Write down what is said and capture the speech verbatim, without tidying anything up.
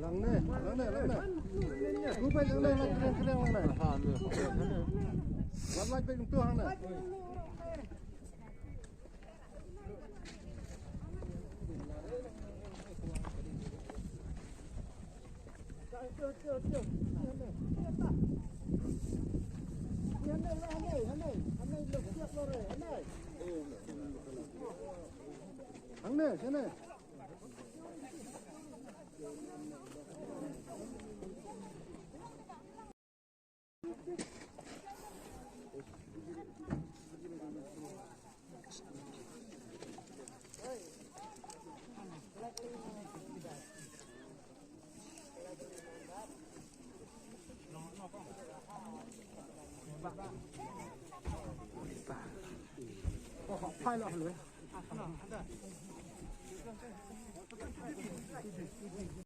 Langne, langne, langne. Ku bai langne, langne, langne, langne. Wan lai bai tu hangne. Hangne, hangne.